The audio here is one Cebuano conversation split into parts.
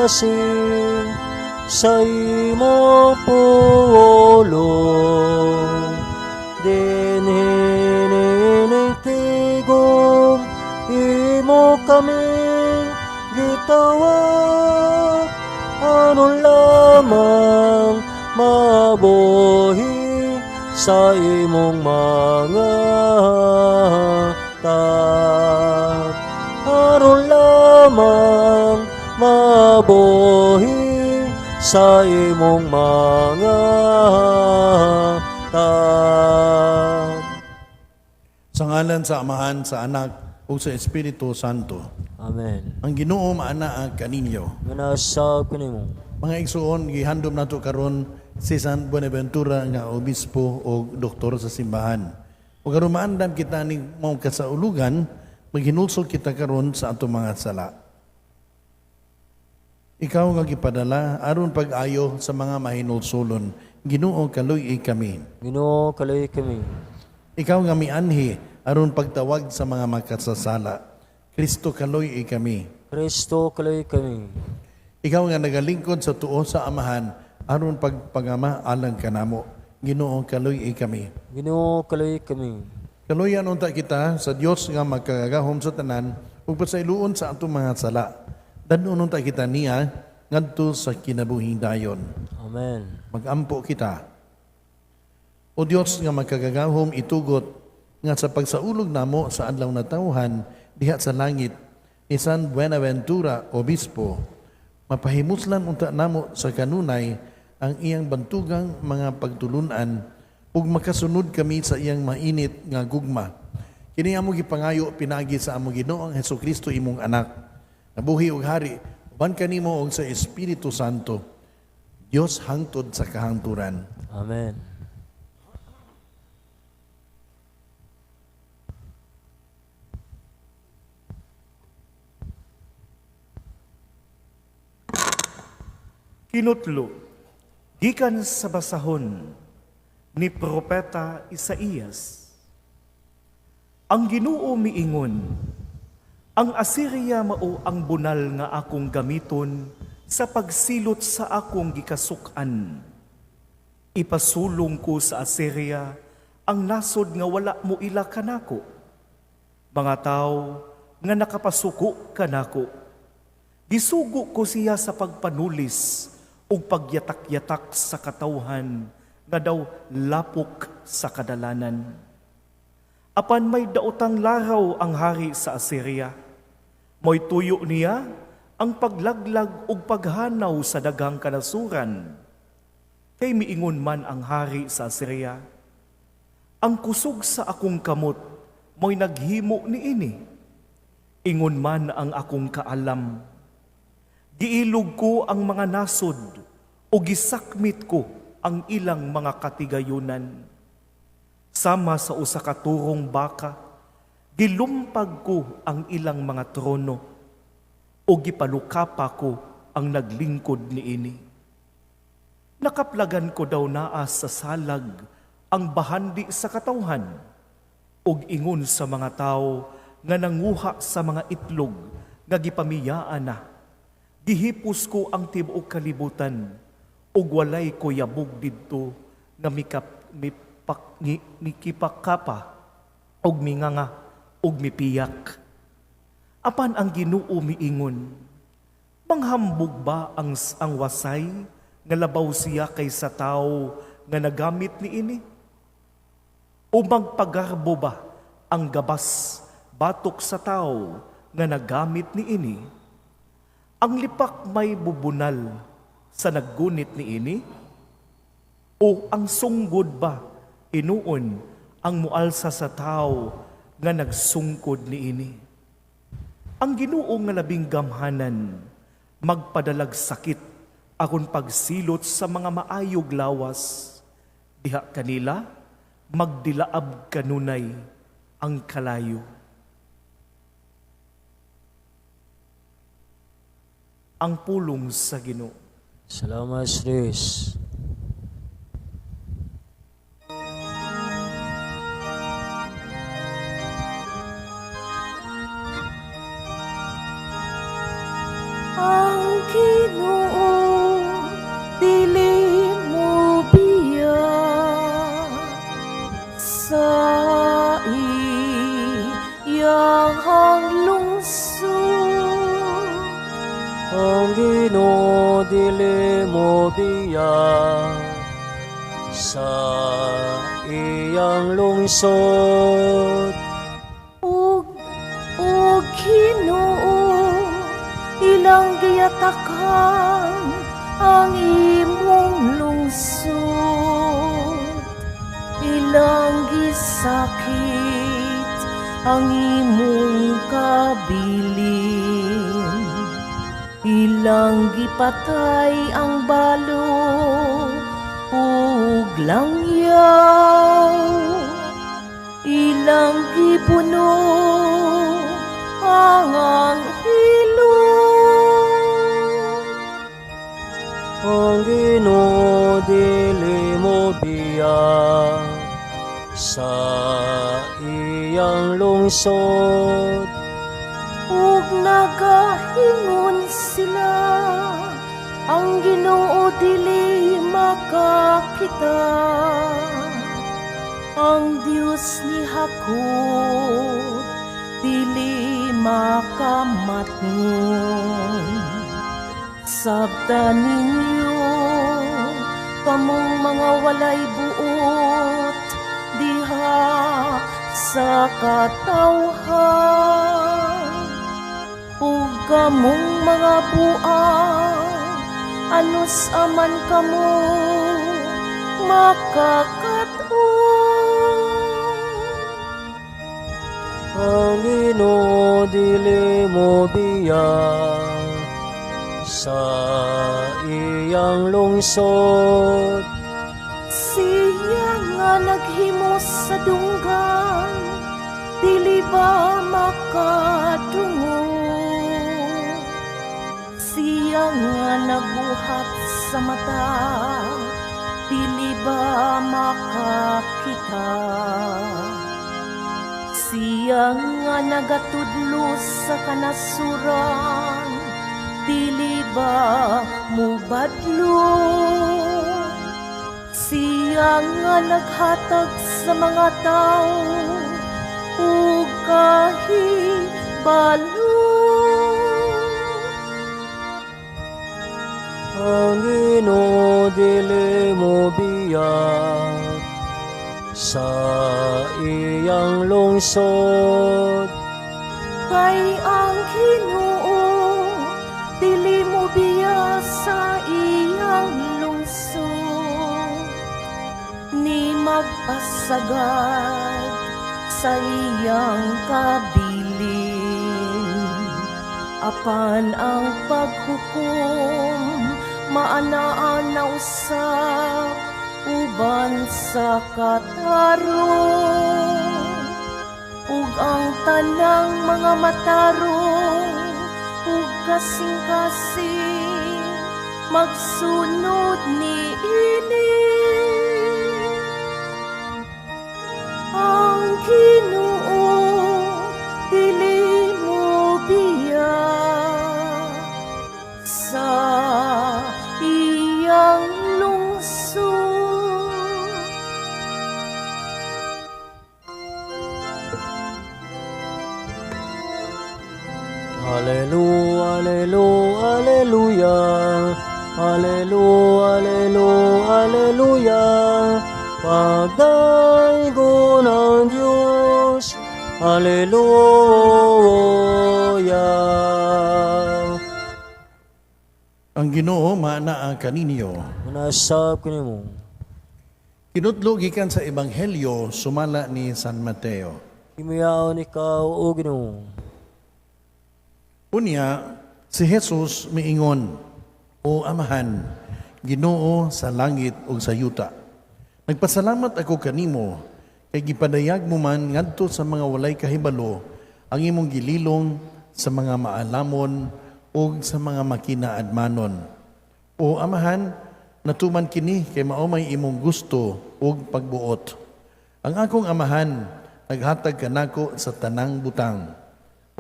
Kasing sa imong pulong, dinhi niining tigom, imo kaming gitawag, aron lamang mabuhi sa imong mga hatag, aron lamang mabuhi sa imong mga hatag. Sa ngalan sa Amahan, sa Anak, ug sa Espiritu Santo. Amen. Ang Ginoo maanaa kaninyo. Maanaa sab kanimo. Mga igsuon, gihandom nato karon si San Buenaventura nga obispo o doktor sa simbahan. Ug aron maandam kita ning mao kasaulugan, maghinulsol kita karon sa atong mga sala. Ikaw nga gipadala aron pag-ayo sa mga mahinulsolon, Ginoo, kaluy-i kami. Ginoo, kaluy-i kami. Ikaw nga mianhi aron pagtawag sa mga makasasala, Kristo, kaluy-i kami. Kristo, kaluy-i kami. Ikaw nga nagalingkod sa tuo sa Amahan aron pagpangama alang kanamo, Ginoo, kaluy-i kami. Ginoo, kaluy-i kami. Kaluyan unta kita sa Dios nga makagagahom sa tanan ug pasayloon sa atong mga sala. Dad-on unta kita niya ngadto sa kinabuhing dayon. Amen. Magampo kita. O Dios nga makagagahom, itugot nga sa pagsaulog namo sa Adlaw Natawhan diha sa langit ni San Buenaventura Obispo, mapahimuslan unta namo sa kanunay ang iyang bantugang mga pagtulunan ug makasunod kami sa iyang mainit nga gugma. Kini among gipangayo pinaagi sa among Ginoong Hesukristo, imong Anak. Nabuhi ug hari uban kanimo ug sa Espiritu Santo, Dios hangtod sa kahangturan. Amen. Kinutlo, gikan sa basahon ni Propeta Isaías. Ang Ginoo miingon, "Ang Assyria mao ang bunal nga akong gamiton sa pagsilot sa akong gikasuk-an. Ipasulong ko sa Assyria ang nasod nga wala mo ila kanako. Mga tawo nga nakapasuko kanako. Gisugo ko siya sa pagpanulis ug pagyatak-yatak sa katawhan nga daw lapok sa kadalanan. Apan may daotang laraw ang hari sa Assyria. Mo'y tuyo niya ang paglaglag ug paghanaw sa daghang kanasuran. Kay miingon man ang hari sa Assyria, 'Ang kusog sa akong kamot mo'y naghimo niini. Ingon man ang akong kaalam. Giilog ko ang mga nasod o gisakmit ko ang ilang mga katigayunan. Sama sa usa ka turong baka, gilumpag ko ang ilang mga trono o gipalukapa ko ang naglingkod niini. Nakaplagan ko daw naa sa salag ang bahandi sa katawhan ug ingon sa mga tawo nga nanguha sa mga itlog nga gipamiyaan na, 'Gihipos ko ang tibuok kalibutan ug walay ko yabog didto nga mikipakapa ug minganga ug mipiyak.' Apan ang Ginoo miingon, 'Manghambog ba ang wasay nga labaw siya kaysa tawo nga nagamit niini? O magpagarbo ba ang gabas batok sa tawo nga nagamit niini? Ang lipak may bubunal sa naggunit niini? O ang sunggod ba hinuon ang mualsa sa tawo nga nagsungkod niini? Ang Ginoo nga labing gamhanan magpadalag sakit aron pagsilot sa mga maayog lawas. Diha kanila magdilaab kanunay ang kalayo." Ang pulong sa Ginoo. Salamat sa Diyos. Ang Ginoo Ang Ginoo dili mo biya sa iyang lungsod. Ug Ginoo, ilang giyatakan ang imong lungsod, ilang gisakit ang imong kabilin, ilang gipatay ang balo ug langyaw, ilang gipuno ang hilom. Ang Ginoo dili mo biya sa iyang lungsod. Ug nagahingon sila, "Ang Ginoo dili makakita, ang Dios ni Jacob dili makamatngon." Sabta ninyo, kamong mga walay buot diha sa katawhan, ug kamong mga buang, anus aman kamo makakaton? Ang Ginoo dili mo biya sa iyang lungsod. Siya nga naghimo sa dunggan, dili ba makadungog? Siya nga nagbuhat sa mata, dili ba makakita? Siya nga nagatudlo sa kanasuran, dili ba mubadlo? Siya nga naghatag sa mga tao ug kahibalo. Ang Ginoo dili mo biya sa iyang lungsod. Kay ang Ginoo dili mo biya sa iyang lungsod, ni magpasagad sa iyang kabilin. Apan ang paghukom maanaa na usab uban sa katarong, ug ang tanang mga matarong ug kasing-kasing magsunod niini. Ang Ginoo dili mo biya sa iyang lungsod. Hallelujah, hallelujah, hallelujah. Hallelujah, hallelujah, hallelujah. Pagdaygon ang Diyos. Hallelujah. Ang Ginoo maanaa kaninyo. Manasab kanimo. Kinutlo gikan sa Ebanghelyo sumala ni San Mateo. Himuyaon ikaw, O Ginoo. Unya si Jesus miingon, "O Amahan, Ginoo sa langit ug sa yuta. Nagpasalamat ako kanimo kay gipadayag mo man ngadto sa mga walay kahibalo ang imong gililong sa mga maalamon ug sa mga makinaadmanon. O Amahan, natuman kini kay mao may imong gusto ug pagbuot. Ang akong Amahan naghatag kanako sa tanang butang.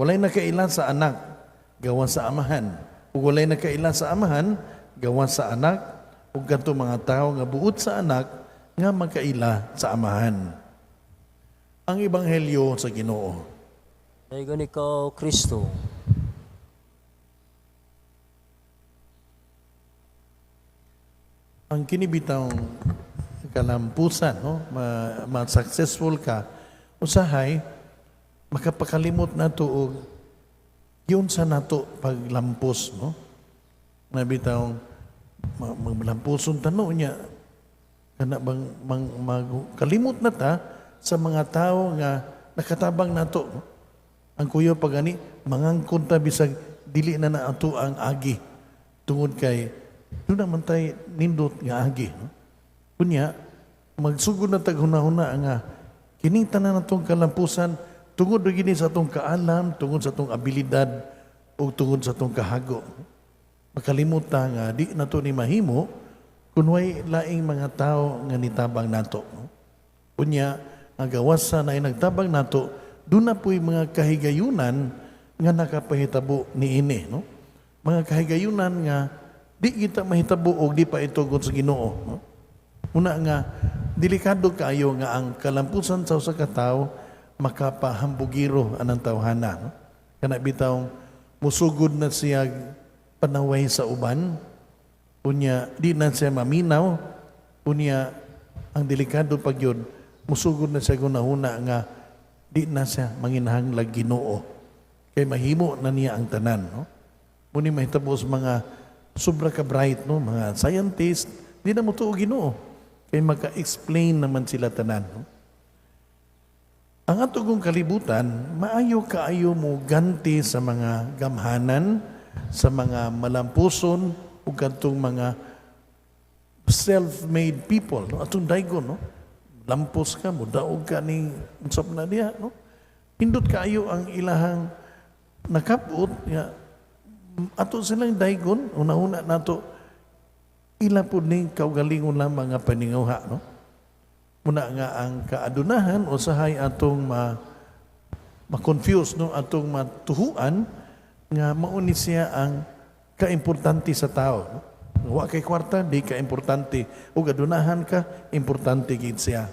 Walay nakaila sa Anak gawas sa Amahan, ug walay nakaila sa Amahan gawas sa Anak ug kadto mga tawo nga buot sa Anak nga makaila sa Amahan." Ang Ebanghelyo sa Ginoo. Daygon ikaw, Kristo. Ang kini bitawng kalampusan, no? Ma-successful ka, usahay makapakalimot nato og giunsa nato paglampos, no? Na bitawng maglampuson tano niya kana bang kalimot na ta sa mga tao nga nakatabang nato, no? Ang kuyaw pa gani, mangangkon ta bisag dili na na ato ang agi tungod kay duna man tay nindot nga agi, no? Kunya magsugod na tag hunahuna nga kining tanan natong kalampusan tungod ra gini sa atong kaalam, tungod sa atong abilidad ug tungod sa atong kahago. Makalimot ta nga di nato ni mahimo kun way laing mga tao nga nitabang nato, no? Unya, ang gawas sa naay nagtabang nato, duna po'y mga kahigayunan nga nakapahitabo niini, no? Mga kahigayunan nga di kita mahitabo og di pa itugot sa Ginoo, no? Una nga delikado kaayo nga ang kalampusan sa usa ka tawo makapahambugiro anang tawhana, no? Kana bitawng musugod na siya panaway sa uban, unya di na siya maminaw, unya ang delikado pag yun, musugod na siya gunahuna nga di na siya manginahanglag Ginoo kay mahimo na niya ang tanan, no? Muni mahitabo sa mga sobra ka bright, no, mga scientist, di na motuo Ginoo kay maka-explain naman sila tanan, no? Ang ato kong kalibutan, maayo kaayo mo ganti sa mga gamhanan, sa mga malampuson ug kadtong mga self-made people, no? Atong daygon, no? Lampos ka, mudaog ka ning unsap na diha, no? Hindot kaayo ang ilahang nakapot nga ato silang daygon, una-una nato ila pud ning kaugalingon lamang nga paninguha, no? Muna nga ang kaadunahan usahay atong ma-confuse, no, atong matuhuan nga mao ni siya ang kaimportante sa tao, no? Wa kay kwarta, di ka importante. Ug adunahan ka, importante gid siya.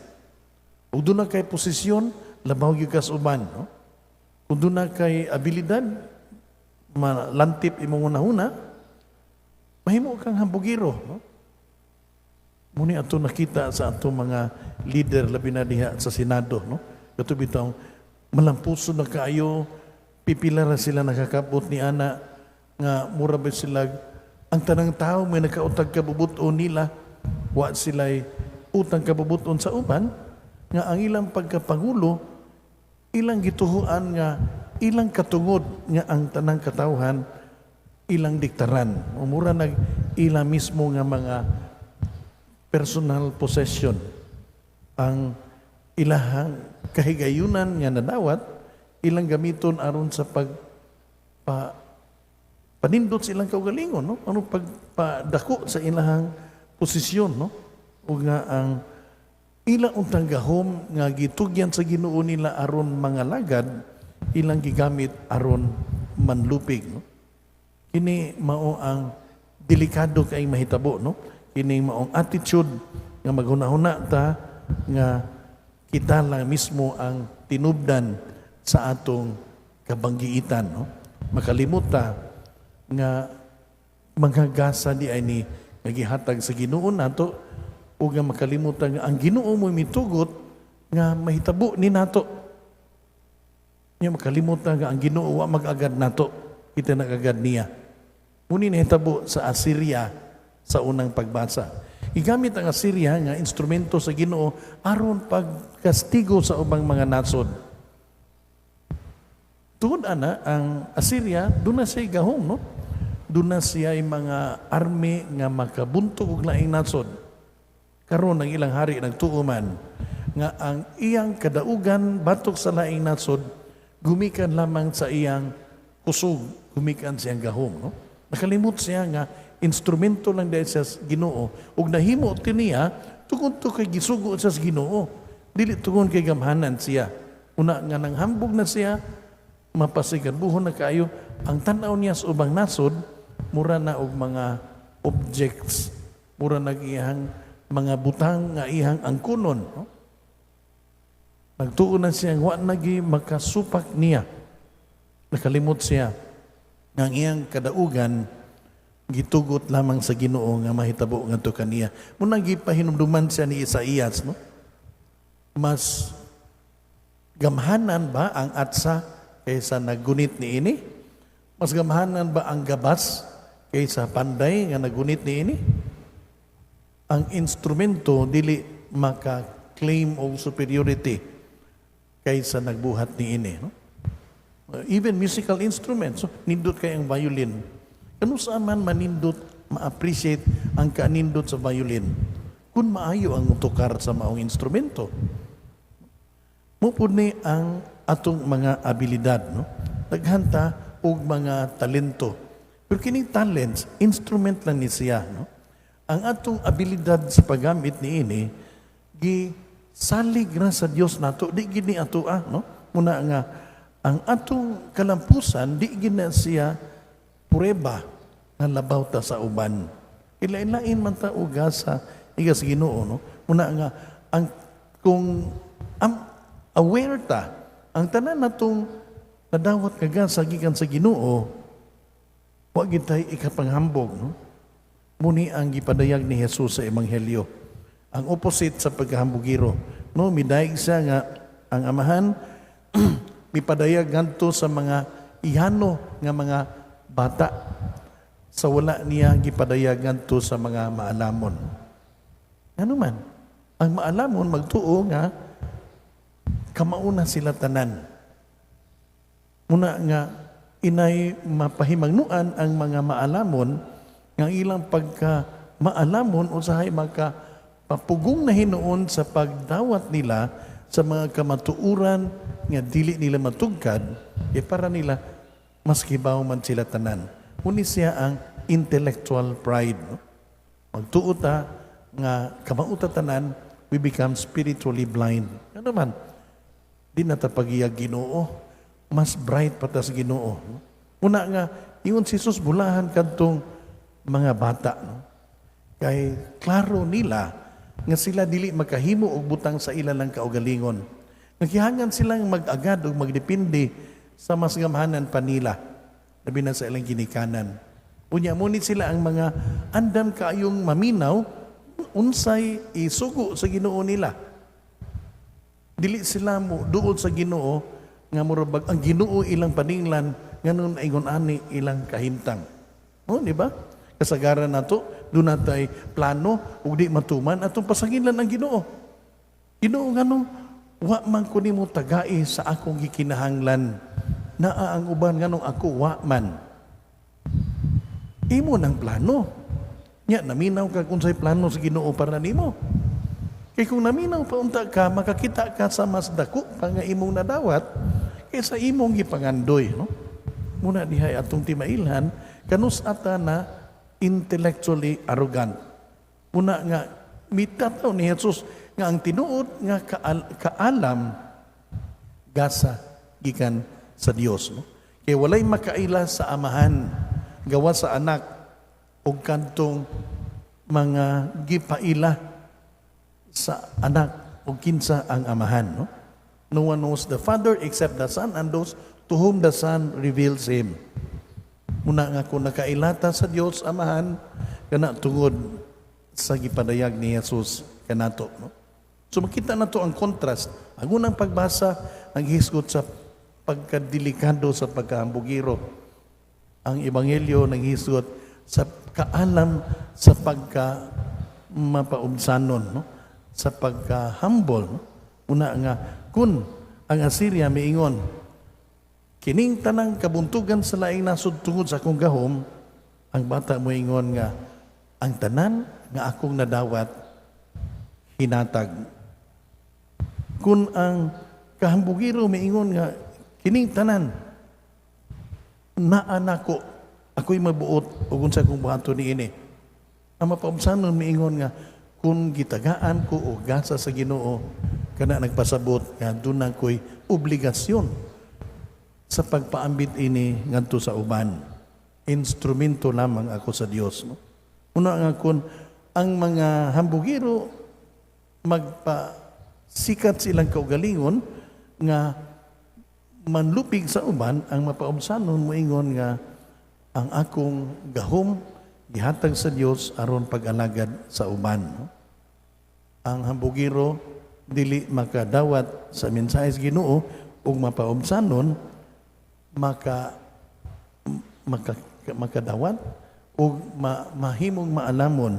Ug duna kay posisyon, labaw gyud ka sa uban, no? Kung duna kay abilidad, malantip imong hunahuna, mahimo kang hambugiro, no? Muni ato nakita sa atong mga leader, labi na diha sa Senado, no? Kato bitawng malampuso na kaayo, pipila ra sila nakakabot ni ana nga mura ba sila ang tanang tao may nakautag kabubuton nila, wa sila'y utang kabubuton sa uban, nga ang ilang pagkapangulo ilang gituhuan nga ilang katungod nga ang tanang katawhan ilang diktaran. O mura nag ila mismo nga mga personal possession ang ilahang kahigayunan nga nadawat, ilang gamiton aron sa pag panindot sa ilang kaugalingon, no, ano, pagpadako sa ilahang posisyon, no, ug nga ang ila untang gahom nga gitugyan sa Ginoo nila aron mga lagad, ilang gigamit aron manlupig, no? Kini mao ang delikado kay mahitabo, no? Kini maong attitude nga maghunahuna ta nga kita lang mismo ang tinubdan sa atong kabanggiitan, no? Makalimot ta nga mga gasa di ay ni nga gihatag sa Ginoo nato ug nga makalimutan nga ang Ginoo mo mitugot nga mahitabo ni nato. Nya makalimutan nga ang Ginoo wa mag-agad nato, kita nag-agad niya. Muni nahitabo sa Assyria sa unang pagbasa. Igamit ang Assyria nga instrumento sa Ginoo aron pagkastigo sa ubang mga nasod. Tungod ana, ang Assyria duna siya gahom, no? Duna siya mga army nga makabuntog og laing nasod. Karon ang ilang hari nagtuo man nga ang iyang kadaugan batok sa laing nasod gumikan lamang sa iyang kusog, gumikan siyang gahom, no? Nakalimot siya nga instrumento lang dahil sa Ginoo ug nahimo niya tungod to kay gisugo siya sa Ginoo, dili tungod kay gamhanan siya. Una nga nang hambog na siya, mapasigarbuhon na kaayo ang tan-aw niya sa ubang nasod, mura na og mga objects, mura nag iyang mga butang nga iyang angkunon, no? Nagtuo na siya wa nagi makasupak niya. Nakalimot siya nga ang iyang kadaugan Gitugot lamang sa Ginoo nga mahitabo ngadto kaniya. Munang gipahinumduman siya ni Isaías, no? Mas gamhanan ba ang atsa kaysa naggunit niini? Mas gamhanan ba ang gabas kaysa panday nga nagunit niini? Ang instrumento dili maka-claim og superiority kaysa nagbuhat niini, no? Even musical instruments, so, nindot kay ang violin. Kanus-a man manindot, ma-appreciate ang kanindot sa violin kung maayo ang tukar sa maong instrumento. Mao pud ni ang atong mga abilidad, no? Daghan ta og mga talento. Pero kining talents, instrument lang ni siya, no? Ang atong abilidad sa paggamit niini gisalig ra sa Dios nato, di gid ni ato ah, no? Muna nga ang atong kalampusan di gid na siya prueba nga labaw ta sa uban. Ilain-lain man ta og gasa igas Ginoo, no? Muna nga ang kung aware ta ang tanan natong nadawat nga gasa gikan sa Ginoo, wa gid tay ikapanghambog, no? Muni ang gipadayag ni Jesus sa Ebanghelyo. Ang opposite sa pagkahambugiro, no? Midayeg siya nga ang Amahan mipadayag ngadto sa mga ihano nga mga bata sa wala niya gipadayag ngadto sa mga maalamon. Ano man, ang maalamon magtuo nga kamauna sila tanan. Muna nga inay mapahimangnuan ang mga maalamon nga ang ilang pagka maalamon usahay maka papugong na hinuon sa pagdawat nila sa mga kamatuoran nga dili nila matugkad, eh para nila mas kibaw man sila tanan. Uni siya ang intellectual pride. No? Magtuo ta nga kamauta tanan, we become spiritually blind. Ano man, di na ta pagiyag Ginoo, mas bright pa ta sa Ginoo. No? Una nga, ingon si Jesus, bulahan kadtong mga bata. No? Kay klaro nila nga sila dili makahimo og butang sa ila lang kaugalingon. Nagkihangan silang mag-agad og magdepende sa mas gamhanan pa nila, labi na sa ilang ginikanan. Unya ngunit sila ang mga andam kaayong maminaw unsay isugo sa Ginoo nila. Dili sila mo duol sa Ginoo nga murag ang Ginoo ilang paninglan nganong ingon ani ilang kahimtang. Oh, di ba? Kasagaran nato, duna tay plano ug di matuman atong pasanginlan ang Ginoo. Ginoo, nganong wa man ko nimo tagai sa akong gikinahanglan? Naa ang uban, nganong ako wa man? Imo nang plano. Nya naminaw ka kung unsay plano sa Ginoo para nimo. Kay kung naminaw pa unta ka, makakita ka sa mas dako pa nga imong nadawat kaysa imong gipangandoy, no? Muna dihay atong timailhan kanus ata na intellectually arrogant. Muna nga mitataw ni Jesus nga ang tinuod nga kaalam gasa gikan sa Dios, no? Kay walay makaila sa Amahan gawas sa Anak ug kadtong mga gipaila sa Anak ug kinsa ang Amahan, no? No one knows the Father except the Son and those to whom the Son reveals him. Muna nga kung nakailata sa Dios Amahan kana tungod sa gipadayag ni Jesus kanato, no? So makita nato ang contrast. Ang unang pagbasa naghisgot sa pagkadelikado sa pagkahambugiro. Ang Ebanghelyo naghisgot sa kaalam sa pagka mapaubsanon, no? Sa pagka humble, no? Una nga kun ang Assyria miingon, "Kining tanang kabuntugan sa laing nasod tungod sa akong gahom," ang bata moingon nga ang tanan nga akong nadawat hinatag. Kun ang kahambugiro miingon nga kining tanan naa nako, ako'y mabuot ug unsa kong buhaton niini, ang mapaubsanon miingon nga kung gitagaan ko og gasa sa Ginoo kana nagpasabot nga duna ko'y obligasyon sa pagpaambit ini ngadto sa uban. Instrumento lamang ako sa Dios, no? Una nga kun ang mga hambugiro magpa sikat silang kaugalingon nga manlupig sa uban, ang mapaubsanon moingon nga ang akong gahom gihatag sa Dios aron pag-alagad sa uban. No? Ang hambugiro dili makadawat sa mensahe sa Ginoo ug mapaubsanon maka, maka makadawat ug mahimong maalamon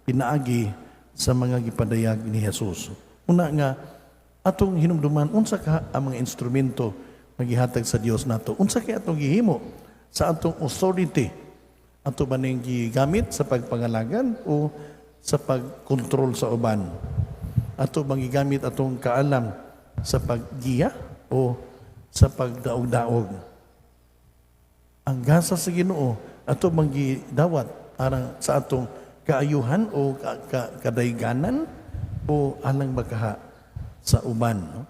pinaagi sa mga gipadayag ni Jesus. Una nga atong hinumduman unsa ka ang mga instrumento nga gihatag sa Dios nato. Unsa kay atong gihimo sa atong authority? Ato ba ning gigamit sa pagpangalagan o sa pagkontrol sa uban? Ato bang gigamit atong kaalam sa paggiya o sa pagdaog-daog? Ang gasa sa Ginoo ato bang gidawat alang sa atong kaayuhan o kadayganan o alang bakaha sa uban, no?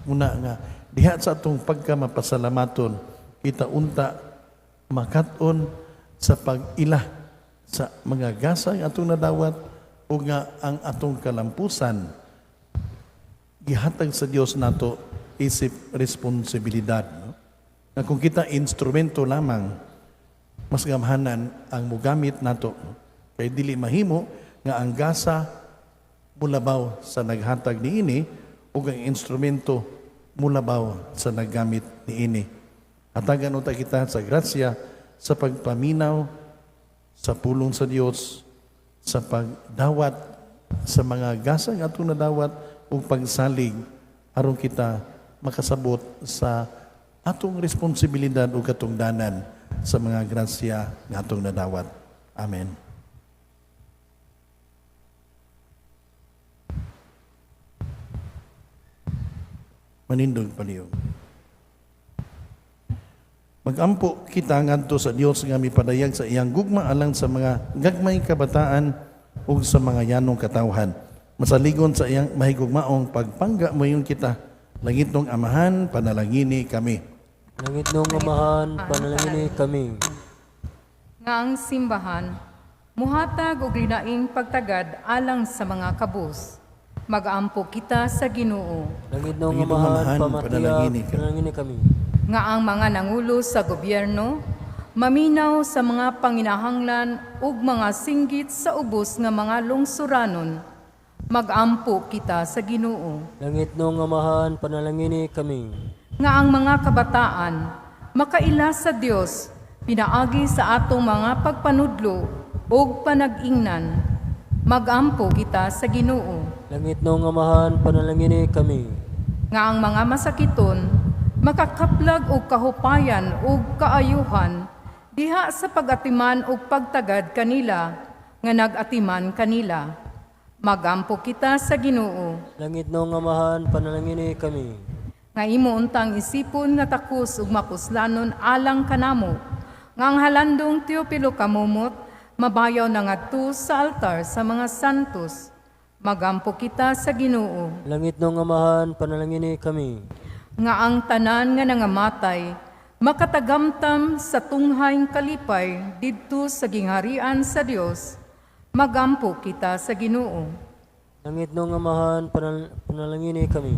Una nga diha sa atong pagka mapasalamaton kita unta makat-on sa pag-ila sa mga gasa nga atong nadawat o nga ang atong kalampusan gihatag sa Dios nato isip responsibilidad, no? Nga kung kita instrumento lamang, mas gamhanan ang mugamit nato, no? Kay dili mahimo nga ang gasa mulabaw sa naghatag niini ug ang instrumento mulabaw sa naggamit niini. Hatagan unta kita sa grasya sa pagpaminaw sa pulong sa Dios, sa pagdawat sa mga gasa nga atong nadawat ug pagsalig aron kita makasabot sa atong responsibilidad ug katungdanan sa mga grasya nga atong nadawat. Amen. Manindog palihog. Magampo kita ngadto sa Dios nga mipadayag sa iyang gugma alang sa mga gagmay kabataan ug sa mga yanong katawhan. Masaligon sa iyang mahigugmaong pagpangga moingon kita. Langitnong Amahan, panalangini kami. Langitnong Amahan, panalangini kami. Nga ang simbahan muhatag og linaing pagtagad alang sa mga kabus. Magampo kita sa Ginoo. Langitnong Langitnong Amahan, Amahan, pamatiya, panalangini kami. panalangini kami. Nga ang mga nangulo sa gobyerno maminaw sa mga panginahanglan ug mga singgit sa ubos nga mga lungsuranon. Magampo kita sa Ginoo. Langitnong Amahan, panalangini kami. Nga ang mga kabataan makaila sa Dios pinaagi sa atong mga pagpanudlo ug panag-ingnan. Magampo kita sa Ginoo. Langitnong Amahan, panalangini kami. Nga ang mga masakiton makakaplag og kahupayan ug kaayuhan diha sa pag-atiman ug pagtagad kanila nga nag-atiman kanila. Magampo kita sa Ginoo. Langitnong Amahan, panalangini kami. Nga imo untang isipon nga takos ug mapuslanon alang kanamo, nga ang halandong Teopilo Camomot mabayaw na ngadto sa altar sa mga santos. Magampo kita sa Ginoo. Langitnong Amahan, panalangini kami. Nga ang tanan nga nangamatay makatagamtam sa tunghayng kalipay didto sa gingharian sa Dios. Magampo kita sa Ginoo. Langitnong Amahan, panalangini kami.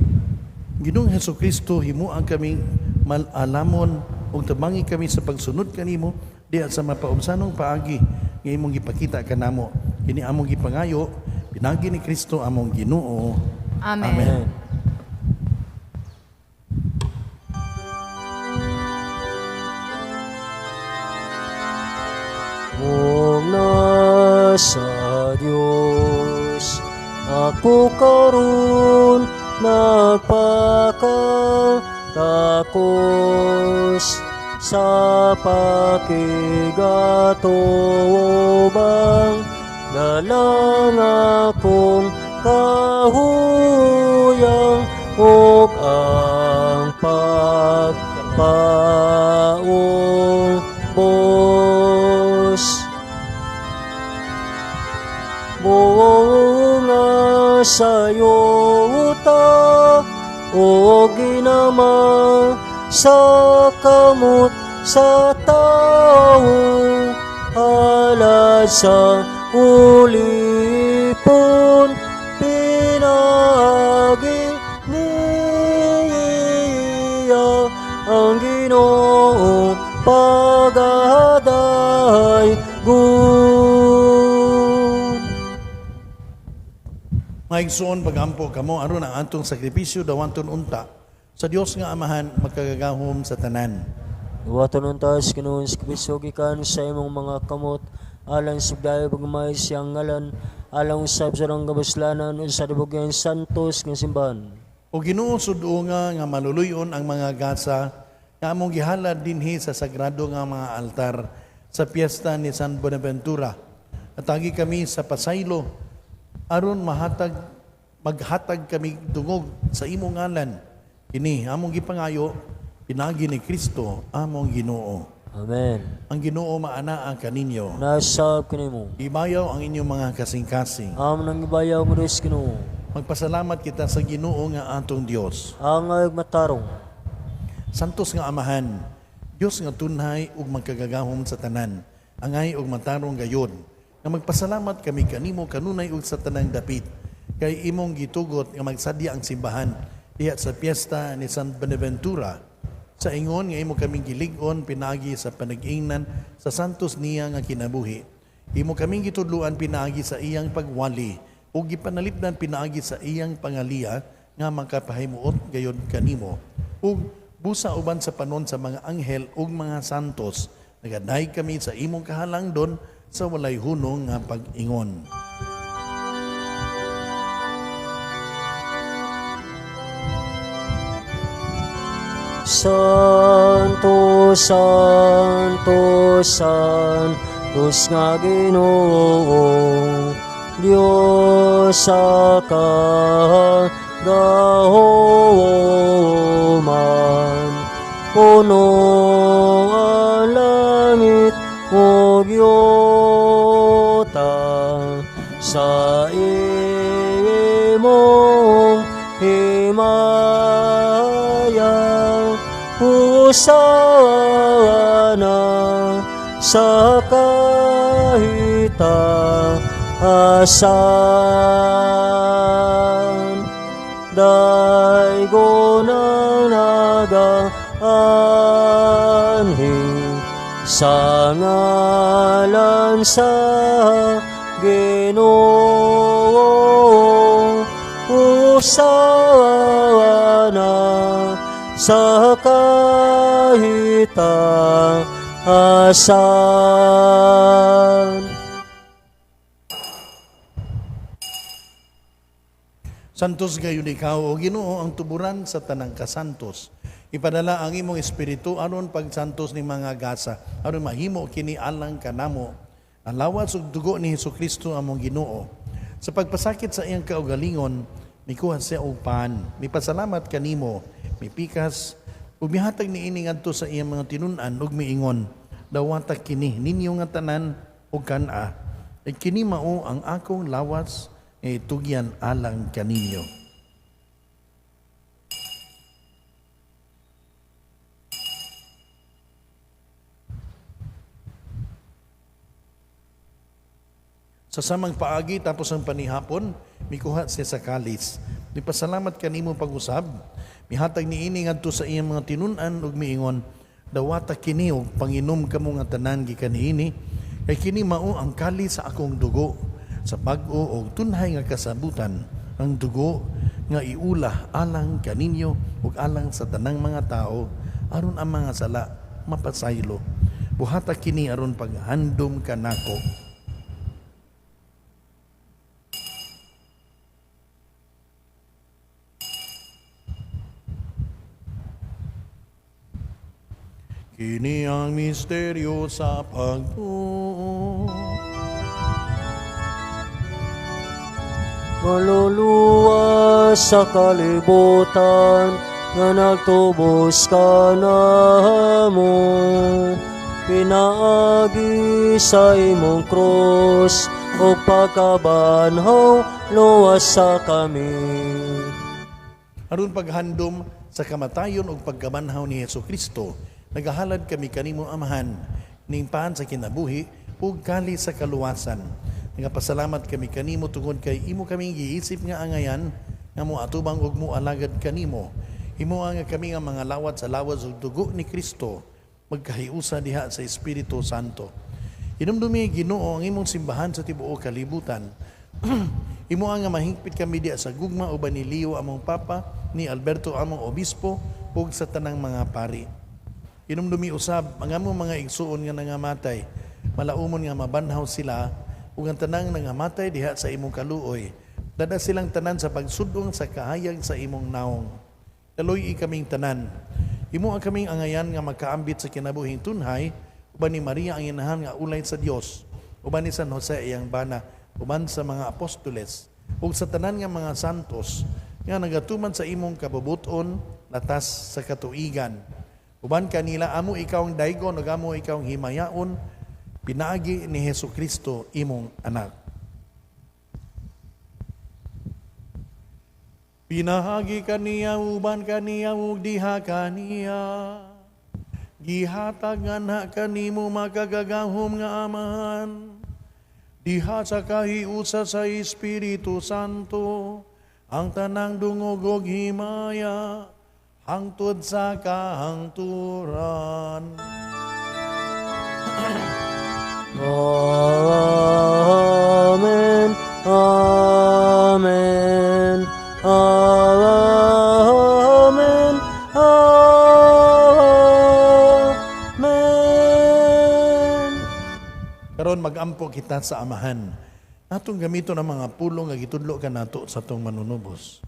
Ginoong Hesukristo, himuan kaming malalamon ug tabangi kami sa pagsunod kanimo diha sa mapaubsanong paagi nga imong gipakita kanamo. Kini among gipangayo pinaagi ni Kristo among Ginoo. Amen. Amen. Mugna sa Dios, ako karon nagpakatakos sa pakigatubang dalang akong kahuyang ug ang pagpaubos. Buong sayuta o ginama sa kamot sa tao, halad sa ulipon pinagi niya ang Ginoo pagaday gun. Mga igsoon, pagampo kamo aron ang atong sakripisyo dawanton unta sa Dios nga Amahan makagagahom sa tanan. Dawaton unta sa Ginoo ang sakripisyo gikan sa imong mga kamot alang sa pagdayaw pagmay siyang ngalan, alang usab sa atong kabaslanan ug sa tibuok iyang santos nga simbahan. O Ginoo, sud-unga nga maluluyon ang mga gasa nga among gihalad dinhi sa sagrado nga mga altar sa piyesta ni San Buenaventura. Atagi kami sa pasaylo aron maghatag kami dungog sa imong ngalan. Kini among gipangayo pinaagi ni Kristo among Ginoo. Amen. Ang Ginoo maanaa kaninyo. Nasab kanimo. Ibayaw ang inyong mga kasing-kasing. Amo nang ibayaw mo sa Ginoo. Magpasalamat kita sa Ginoo nga atong Dios. Angay ug matarong. Santos nga Amahan, Dios nga tunhay ug magkagagahom sa tanan, angay ug matarong gayon, nga magpasalamat kami kanimo kanunay ug sa tanang dapit, kay imong gitugot nga magsadya ang simbahan diha sa piyesta ni San Buenaventura, sa ingon nga imo kaming gilig-on pinaagi sa panag-ingnan sa santos niya nga kinabuhi. Imo kaming gitudloan pinaagi sa iyang pagwali ug gipanalipdan pinaagi sa iyang pangaliya nga makapahimuot gayon kanimo. Ug busa uban sa panon sa mga anghel ug mga santos, nagadayeg kami sa imong kahalangdon sa walay hunong nga pag-ingon. Santo, Santo, Santos nga Ginoo, Dios sa kagahoman, puno ang langit ug yuta sa imong himaya. Hosana sa kahitaasan. Daygon ang nagaanhi sa ngalan sa Ginoo. Hosana sa kahitaasan. Santos gayon ikaw, o Ginoo, ang tuburan sa tanang kasantos. Ipadala ang imong espiritu aron pagsantos ni mga gasa, aron mahimo kini alang kanamo. Ang lawas ug dugo ni Hesukristo among Ginoo. Sa pagpasakit sa iyang kaugalingon, mikuha siya og pan, mipasalamat kanimo, mipikas, ug mihatag niini ngadto sa iyang mga tinun-an ug miingon, dawata kini ninyo nga tanan ug kan-a. Kay kini mao ang akong lawas nga itugyan alang kaninyo. Sa samang paagi tapos ang panihapon, mikuha siya sa kalis. Mipasalamat kanimo pag-usab, mihatag niini ngadto sa iyang mga tinun-an ug miingon, dawata kini ug panginom kamo nga tanan gikan niini, kay kini mao ang kalis sa akong dugo, sa bag-o og tunhay nga kasabutan, ang dugo nga iula alang kaninyo ug alang sa tanang mga tao, aron ang mga sala mapasaylo. Buhata kini aron paghandom kanako. Kini ang misteryo sa pagtuo. Maluluwas sa kalibutan nga nagtubos kanamo, pinaagi sa imong krus ug pagkabanhaw, luwas sa kami. Aron paghandom sa kamatayon ug pagkabanhaw ni Hesukristo, nagahalad kami kanimo Amahan ning paan sa kinabuhi ug kali sa kaluwasan. Nagapasalamat kami kanimo tungod kay imo kaming giisip nga angayan nga moatubang ug moalagad kanimo. Himoa nga kami nga mga lawat sa lawas ug dugo ni Kristo magkahiusa diha sa Espiritu Santo. Hinumdumi, Ginoo, ang imong simbahan sa tibuok kalibutan Imo nga mahingpit kami diha sa gugma uban ni Leo among Papa, ni Alberto among Obispo, ug sa tanang mga pari. Inumdumi usab ang among mga igsuon nga nangamatay, malaumon nga mabanhaw sila ug ang tanang nangamatay diha sa imong kaluoy. Dada silang tanan sa pagsudong sa kahayag sa imong naong. Kaloy kaming tanan. Imo ang kaming angayan nga makaambit sa kinabuhing tunhay, uban ni Maria ang inahan nga ulay sa Dios, uban ni San Jose iyang bana, uban sa mga apostoles, ug sa tanan nga mga santos nga nagatuman sa imong kabubuton latas sa katuigan. Uban kanila amo ikaw ang daygon ug amo ikaw ang himayaon pinaagi ni Hesukristo imong anak. Pinaagi kaniya uban kaniya ug diha kaniya. Gihatag nganha kanimo makagagahom nga Amahan. Diha sa kahiusa sa Espiritu Santo ang tanang dungog ug himaya hangtod sa kahangturan. Amen. Amen. Amen. Amen. Karon magampo kita sa Amahan. Atong gamiton ang mga pulong nga gitudlo kanato sa atong manunubos.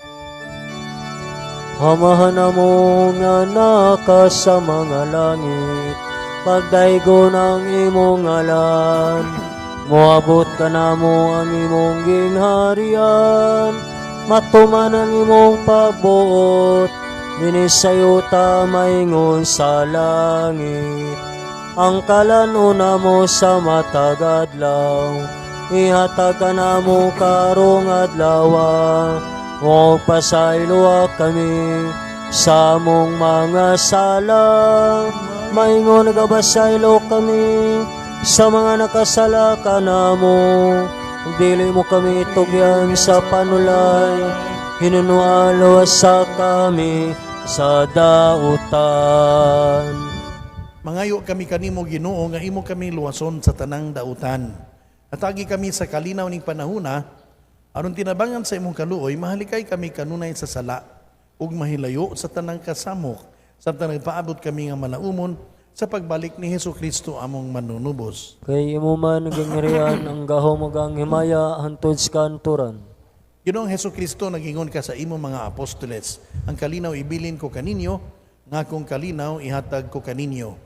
Amahan namo nga naka sa mga langit, pagdaygon ang imong ngalan, moabot ka namo ang imong gingharian, matuman ang imong pagbuot, dinhi sa yuta maingon sa langit. Ang kalan-on namo sa matag adlaw, ihatag ka namo karong adlaw, ug pasayloa kami sa among mga sala, maingon nagabasaylo kami sa mga nakasala kanamo. Ug dili mo kami tugyan sa panulay, hinunua luwasa kami sa dautan. Mangayo kami kanimo Ginoo nga imo kami luwason sa tanang dautan. Atagi kami sa kalinaw ning panahuna aron tinabangan sa imong kaluoy mahalikay kami kanunay sa sala ug mahilayo sa tanang kasamok samtang nagpaabot kami nga malaumon sa pagbalik ni Hesukristo among manunubos. Kay imo man gingharian ang gahom ug ang himaya hantod sa kanturan. Ginoong Hesukristo, nagingon ka sa imong mga apostoles, ang kalinaw ibilin ko kaninyo, nga akong kalinaw ihatag ko kaninyo.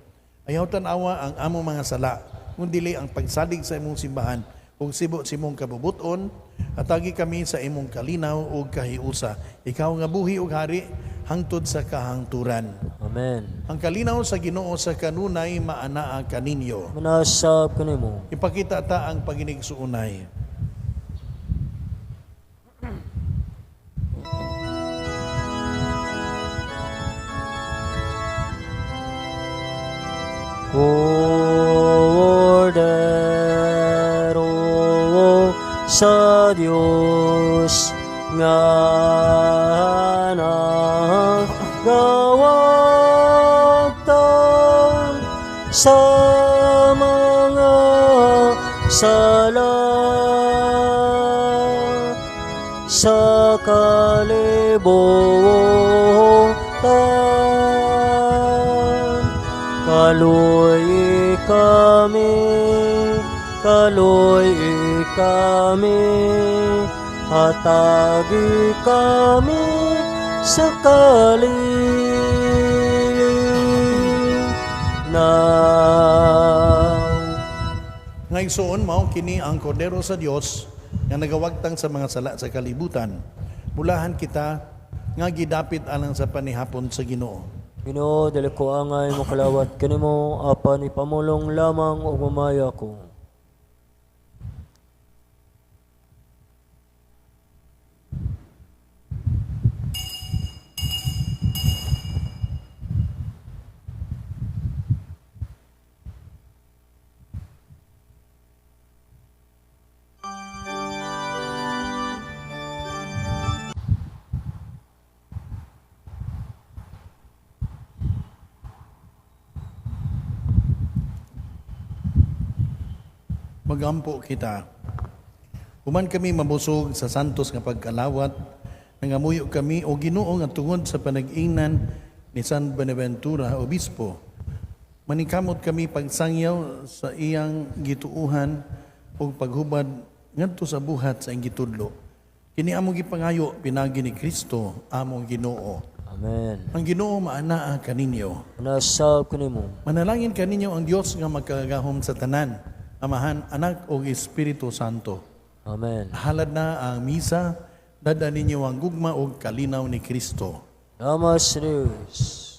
Ayaw tan-awa ang among mga sala, kundili ang pagsalig sa imong simbahan, ug sibo sa imong kabubuton, atagi kami sa imong kalinaw ug kahiusa. Ikaw nga buhi ug hari, hangtod sa kahangturan. Amen. Ang kalinaw sa Ginoo sa kanunay maanaa kaninyo. Manasab kanimo. Ipakita ta ang paginigsuunay. Kordero sa Dios nga nagawagtan sa mga sala sa kalibutan. Kaloy kami, kaloy kami, hatagi kami sa kalinaw. Nga igsoon mao kini ang kordero sa Dios nga nagawagtang sa mga sala sa kalibutan. Mulahan kita nga gidapit alang sa panihapon sa Ginoo. Ginoo, dili ko angay mokalawat kanimo, apan ipamulong lamang ug mamaya ko. Magampo kita. Human kami mabusog sa santos nga pagkalawat, nangamuyo kami, o Ginoo, nga tungod sa panag-ingnan ni San Buenaventura, Obispo, maningkamot kami pagsangyaw sa iyang gituuhan ug paghubad ngadto sa buhat sa iyang gitudlo. Kini among gipangayo pinaagi ni Kristo among Ginoo. Amen. Ang Ginoo maanaa kaninyo. Una sa kanimo. Manalangin kaninyo ang Dios nga makagagahom sa tanan, Amahan, Anak ug Espiritu Santo. Amen. Halad na ang misa, dad-a ninyo ang gugma ug kalinaw ni Kristo. Salamat sa Diyos.